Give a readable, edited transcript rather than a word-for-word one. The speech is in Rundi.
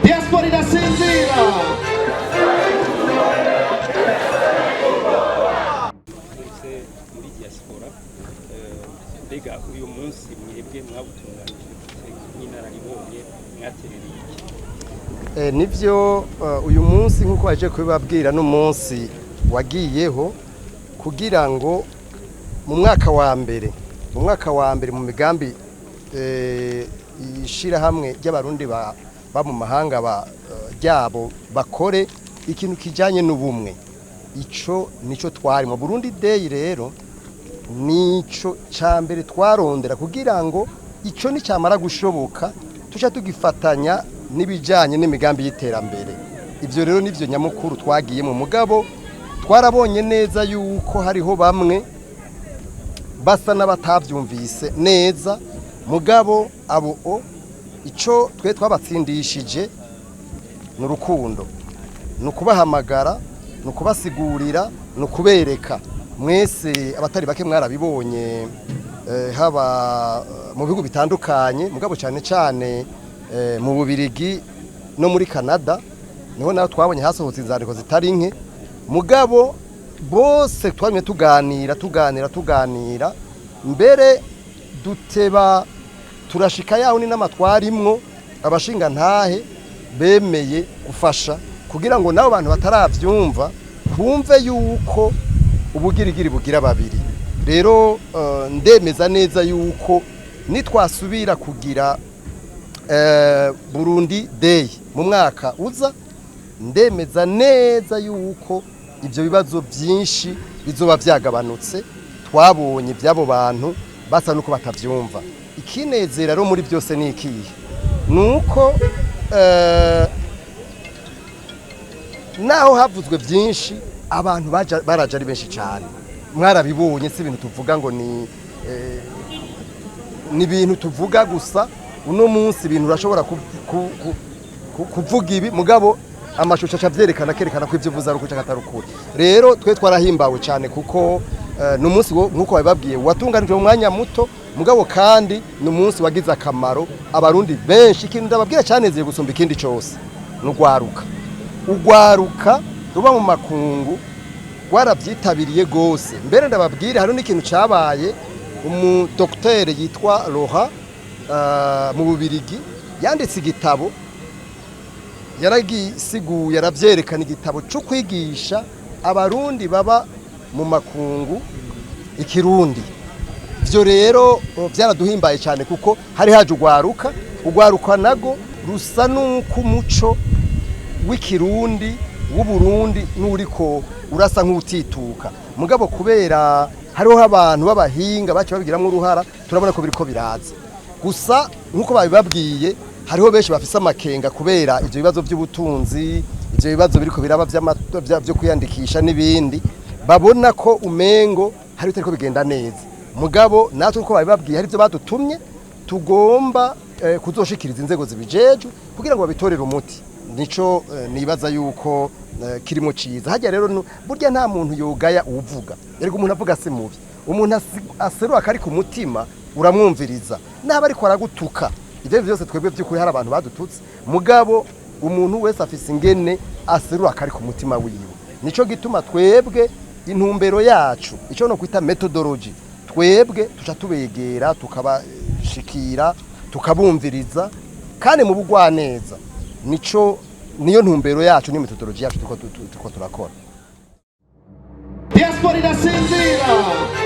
Diaspora irasinzira. Mwese muri diaspora, mbega uyu munsi mwebwe mwawutunganije gute nk'inararibonye, mwaterereye iki? Nivyo, uyu munsi nk'uko baje kubibabwira n'umunsi wagiyeho kugira ngo mu mwaka wa mbere mu migambi ishirahamwe ry'Abarundi ba mu mahanga ryabo bakore ikintu kijanye n'ubumwe. Ico nico twari mu Burundi Day. Rero nico ca mbere twarondera kugira ngo ico nicamara gushoboka tuca tugifatanya n'ibijanye n'imigambi y'iterambere. Ivyo rero nivyo nyamukuru twagiye mu. Mugabo twarabonye neza yuko hariho bamwe basa n'abatavyumvise neza. Mugabo abo o ico twe twabatsindishije ni urukundo, ni ukubahamagara, ni ukubasigurira, ni ukubereka. Mwese abatari bake mwarabibonye, haba mu bihugu bitandukanye, mugabo cyane cyane mu Bubirigi no muri Canada niho naho twabonye hasohotse inzandiko zitari nke. Mugabo bose twamye tuganira, tuganira, tuganira, mbere duteba turashika yaho ni n'amatwarimwo abashinga ntahe bemeye gufasha kugira ngo nabo bantu bataravyumva bumve yuko ubugirigiri bugira babiri. Rero ndemeza neza yuko nitwasubira kugira Burundi Day mu mwaka uza, ndemeza neza yuko ibyo bibazo byinshi bizoba byagabanutse twabonye by'abo bantu basa nuko batavyumva. Ikinezera rero muri byose ni ikihe? Nuko naho havuzwe byinshi, abantu baraje ari benshi cyane. Mwarabibonye, si ibintu tuvuga ngo ni ibintu tuvuga gusa. Uno munsi ibintu urashobora kuvuga ibi, mugabo amashusho aca avyerekana, akerekana ko ivyo uvuze ari ukuri canke atari ukuri. Rero twe twarahimbawe cyane kuko ni umunsi nk'uko babibabwiye watunganijwe mu mwanya muto, mugabo kandi ni umunsi wagize akamaro Abarundi benshi. Ikintu ndababwira cyanezeye gusumba ikindi cose ni urwaruka. Urwaruka ruba mu makungu rwarabyitabiriye gose. Mbere ndababwire hariho n'ikintu cabaye: umudokiteri yitwa Laura mu Bubirigi yanditse igitabo, yaragisiguye, aravyerekana, igitabo cyo kwigisha Abarundi baba mu makungu ikirundi. Ivyo rero byaraduhimbaye cyane kuko hari haje urwaruka. Urwaruka nago rusa n'uko umuco w'ikirundi w'Uburundi n'uriko urasa nk'utituka, mugabo kubera hariho abantu b'abahinga baciye babigiramo uruhara, turabona ko biriko biraza. Gusa nk'uko babibabwiye, hariho benshi bafise amakenga kubera ivyo bibazo by'ubutunzi, ivyo bibazo biriko biraba byo kwiyandikisha n'ibindi, babona ko umengo hari bitariko bigenda neza. Mugabo natwe uko babibabwiye, hari ibyo badutumye tugomba kuzoshikiriza inzego zibijejwe kugira ngo babitorere umuti. Nico nibaza yuko kirimo ciza hajya. Rero burya nta muntu yogaya uwuvuga. Erega umuntu avuga si mubi. Umuntu aserura akari ku mutima, uramwumviriza naba ariko aragutuka. Ibyo byose twebwe by'ukuri hari abantu badututse, mugabo umuntu wese afise ingene aserura akari ku mutima wiwe. Nico gituma twebwe intumbero yacu, ico no kwita methodology, twebwe tuca tubegera, tukabashikira, tukabumviriza kandi mu bugwaneza. Nico niyo ntumbero yacu, ni methodology yacu turiko turakora. Diaspora irasinzira.